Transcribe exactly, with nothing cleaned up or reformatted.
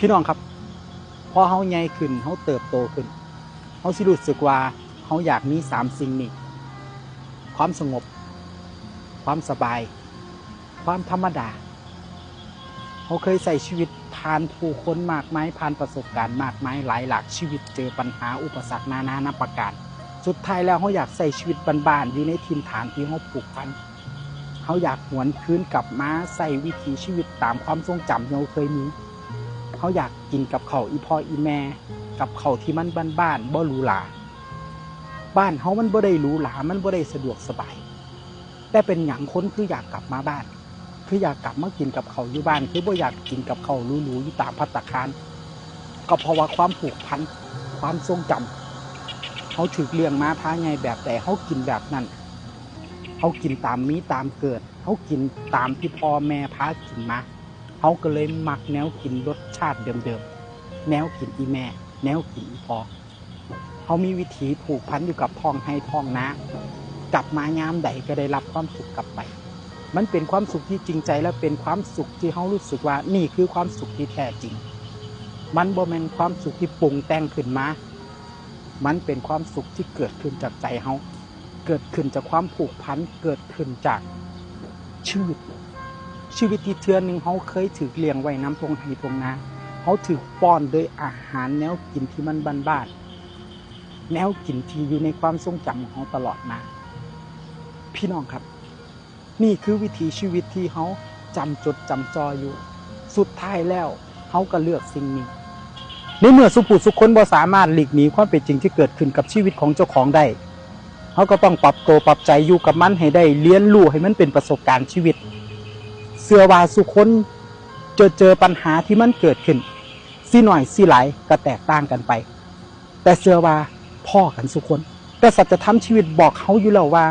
พี่น้องครับ พอเฮาใหญ่ขึ้น เฮาเติบโตขึ้น เฮาสิรู้สึกว่าเฮาอยากมีสามสิ่งนี้ ความสงบ ความสบาย ความธรรมดา เฮาเคยใช้ชีวิตผ่านผู้คนมากมาย ผ่านประสบการณ์มากมาย หลายหลากชีวิต เจอปัญหาอุปสรรคนานานับประการ สุดท้ายแล้วเฮาอยากใช้ชีวิตบ้านๆ อยู่ในถิ่นฐานที่เฮาผูกพัน เฮาอยากหวนคืนกลับมาใช้วิถีชีวิตตามความทรงจำที่เฮาเคยมี เฮาอยากกินกับข้าวอีพ่ออีแม่ กับข้าวที่มันบ้านๆ บ่หรูหรา บ้านเฮามันบ่ได้หรูหรา มันบ่ได้สะดวกสบาย แต่เป็นหยังคนคืออยากกลับมาบ้าน คืออยากกลับมากินกับข้าวอยู่บ้าน คือบ่อยากกินกับข้าวหรูๆ อยู่ตามภัตตาคาร ก็เพราะว่าความผูกพัน ความทรงจำ เฮาถูกเลี้ยงมาพาใหญ่แบบใด เฮากินแบบนั้น เฮากินตามมีตามเกิด เฮากินตามที่พ่อแม่พากินมา เฮาก็เลยมักแนวกินรสชาติเดิมๆ แนวกินอีแม่ แนวกินอีพ่อ เฮามีวิถีผูกพันอยู่กับท้องไร่ท้องนา กลับมายามใดก็ได้รับความสุขกลับไป มันเป็นความสุขที่จริงใจ และเป็นความสุขที่เฮารู้สึกว่านี่คือความสุขที่แท้จริง มันบ่แม่นความสุขที่ปรุงแต่งขึ้นมา มันเป็นความสุขที่เกิดขึ้นจากใจเฮา เกิดขึ้นจากความผูกพัน เกิดขึ้นจากชีวิต ชีวิตที่เทื่อหนึ่งเฮาเคยถูกเลี้ยงไว้นำท้องไร่ท้องนา เฮาถูกป้อนโดยอาหารแนวกินที่มันบ้านๆ แนวกินที่อยู่ในความทรงจำของเฮาตลอดมา พี่น้องครับ นี่คือวิถีชีวิตที่เฮาจำจดจำจ่ออยู่ สุดท้ายแล้วเฮาก็เลือกสิ่งนี้ ในเมื่อซุผู้ซุคนบ่สามารถหลีกหนีความเป็นจริงที่เกิดขึ้นกับชีวิตของเจ้าของได้ เฮาก็ต้องปรับตัวปรับใจอยู่กับมันให้ได้ เรียนรู้ให้มันเป็นประสบการณ์ชีวิต เชื่อว่าซุคนจะเจอปัญหาที่มันเกิดขึ้น สิน้อยสิหลายก็แตกต่างกันไป แต่เชื่อว่าพ้อกันซุคน แต่สัจธรรมชีวิตบอกเฮาอยู่แล้วว่า